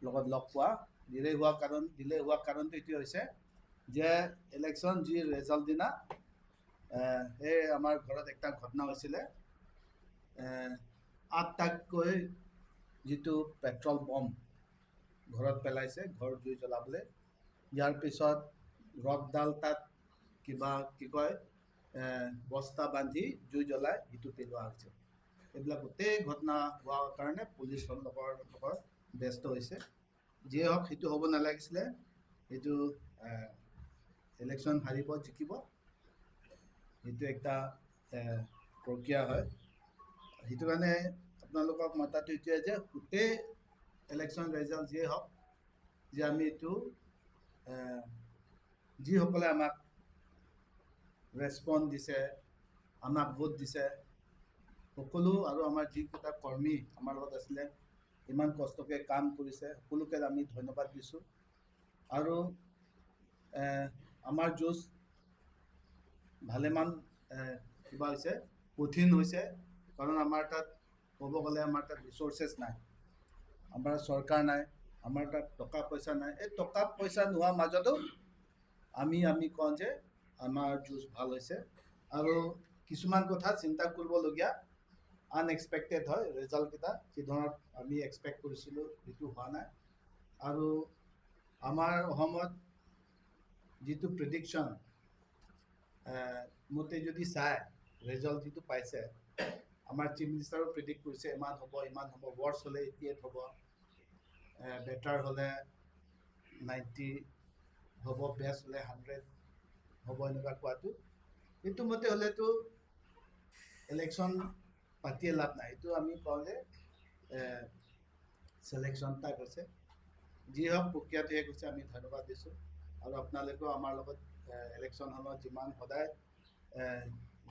লগত লগ পোৱা। ডিলে হোৱা কাৰণটো এইটোৱে হৈছে যে ইলেকশ্যন যি ৰেজাল্ট দিনা এই আমাৰ ঘৰত একটা ঘটনা হৈছিলে। 8টাকৈ যিটো পেট্ৰল বম ঘৰত পেলাইছে ঘৰ জুই জ্বলাবলৈ। ইয়াৰ পিছত ৰডডাল তাত কিবা কি কয় বস্তা বান্ধি জুই জ্বলাই সিটো পেলোৱা হৈছে। এইবিলাক গোটেই ঘটনা হোৱাৰ কাৰণে পুলিচৰ লগত ব্যস্ত হৈছে। যিয়ে হওক, সেইটো হ'ব নালাগিছিলে। সেইটো ইলেকশ্যন হাৰিব জিকিব, সেইটো একটা প্ৰক্ৰিয়া হয়। সেইটো কাৰণে আপোনালোকক মাতাটো এইটোৱে যে গোটেই ইলেকশ্যন ৰেজাল্ট যিয়ে হওক যে আমি এইটো যিসকলে আমাক ৰেচপঞ্চ দিছে, আমাক ভোট দিছে সকলো, আৰু আমাৰ যিকেইটা কৰ্মী আমাৰ লগত আছিলে, ইমান কষ্টকৈ কাম কৰিছে, সকলোকে আমি ধন্যবাদ দিছোঁ। আৰু আমাৰ যুঁজ ভালেমান কিবা হৈছে, কঠিন হৈছে, কাৰণ আমাৰ তাত ক'ব গ'লে আমাৰ তাত ৰিচ'ৰ্চেছ নাই, আমাৰ চৰকাৰ নাই, আমাৰ তাত টকা পইচা নাই। এই টকা পইচা নোহোৱাৰ মাজতো আমি কওঁ যে আমাৰ যুঁজ ভাল হৈছে। আৰু কিছুমান কথা চিন্তা কৰিবলগীয়া, আনএক্সপেক্টেড হয় ৰেজাল্টকেইটা। যি ধৰণত আমি এক্সপেক্ট কৰিছিলোঁ, সেইটো হোৱা নাই। আৰু আমাৰ অসমত যিটো প্ৰিডিকশ্যন মতে যদি চায়, ৰেজাল্ট যিটো পাইছে, আমাৰ চিফ মিনিষ্টাৰো প্ৰিডিক্ট কৰিছে ইমান হ'ব, ইমান হ'ব, ৱৰ্ছ হ'লে 88 হ'ব, বেটাৰ হ'লে 90 হ'ব, বেষ্ট হ'লে 100 হ'ব, এনেকুৱা কোৱাটো। সেইটো মতে হ'লেতো ইলেকশ্যন পাতিয়ে লাভ নাই। এইটো আমি কওঁ যে চিলেকশ্যন টাইপ হৈছে। যি হওক, প্ৰক্ৰিয়াটো শেষ হৈছে, আমি ধন্যবাদ দিছোঁ। আৰু আপোনালোকেও আমাৰ লগত ইলেকশ্যন সময়ত যিমান সদায়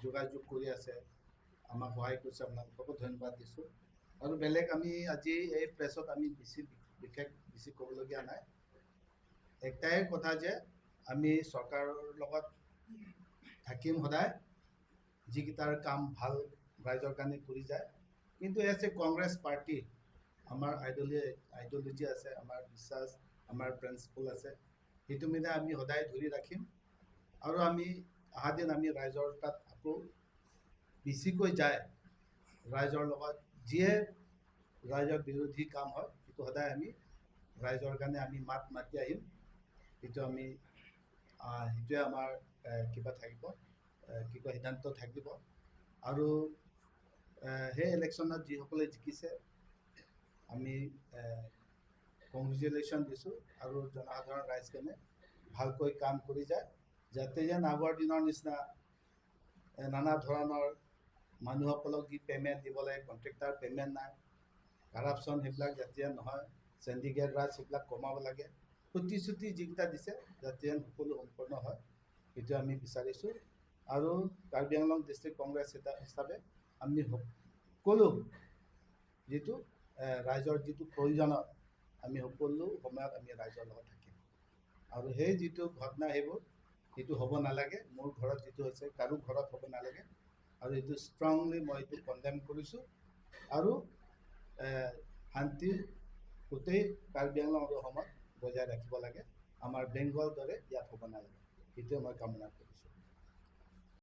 যোগাযোগ কৰি আছে, আমাক সহায় কৰিছে, আপোনালোককো ধন্যবাদ দিছোঁ। আৰু বেলেগ আমি আজি এই প্ৰেছত আমি বেছি বিশেষ বেছি ক'বলগীয়া নাই। একটাই কথা যে আমি চৰকাৰৰ লগত থাকিম সদায়, যিকেইটাৰ কাম ভাল ৰাইজৰ কাৰণে কৰি যায়। কিন্তু এজ এ কংগ্ৰেছ পাৰ্টি আমাৰ আইডিঅলজি আছে, আমাৰ বিশ্বাস, আমাৰ প্ৰিন্সিপল আছে। সেইটো মিলাই আমি সদায় ধৰি ৰাখিম। আৰু আমি অহা দিন আমি ৰাইজৰ তাত আকৌ বেছিকৈ যায় ৰাইজৰ লগত, যিয়ে ৰাইজৰ বিৰোধী কাম হয়, সেইটো সদায় আমি ৰাইজৰ কাৰণে আমি মাত মাতি আহিম। সেইটো আমি সেইটোৱে আমাৰ কিবা থাকিব, কি কয়, সিদ্ধান্ত থাকিব। আৰু সেই ইলেকশ্যনত যিসকলে জিকিছে, আমি কংগ্ৰেচুলেশ্যন দিছোঁ। আৰু জনসাধাৰণ ৰাইজ কেনে ভালকৈ কাম কৰি যায়, যাতে যেন আগৰ দিনৰ নিচিনা নানা ধৰণৰ মানুহসকলক যি পে'মেণ্ট দিব লাগে, কণ্ট্ৰেক্টাৰ পে'মেণ্ট নাই, কাৰাপশ্যন সেইবিলাক যাতে নহয়, চেণ্ডিকেট ৰাজ সেইবিলাক কমাব লাগে। প্ৰতিশ্ৰুতি যিকেইটা দিছে, যাতে সকলো সম্পূৰ্ণ হয়, সেইটো আমি বিচাৰিছোঁ। আৰু কাৰ্বি আংলং ডিষ্ট্ৰিক্ট কংগ্ৰেছ হিচাপে আমি সকলো যিটো ৰাইজৰ যিটো প্ৰয়োজনত আমি সকলো সময়ত আমি ৰাইজৰ লগত থাকিম। আৰু সেই যিটো ঘটনা সেইবোৰ সেইটো হ'ব নালাগে। মোৰ ঘৰত যিটো হৈছে, কাৰো ঘৰত হ'ব নালাগে। আৰু এইটো ষ্ট্ৰংলি মই এইটো কণ্ডেম কৰিছোঁ। আৰু শান্তি গোটেই কাৰ্বি আংলং আৰু অসমত বজাই ৰাখিব লাগে। আমাৰ বেংগল দৰে ইয়াত হ'ব নালাগে, সেইটোৱে মই কামনা কৰিছোঁ।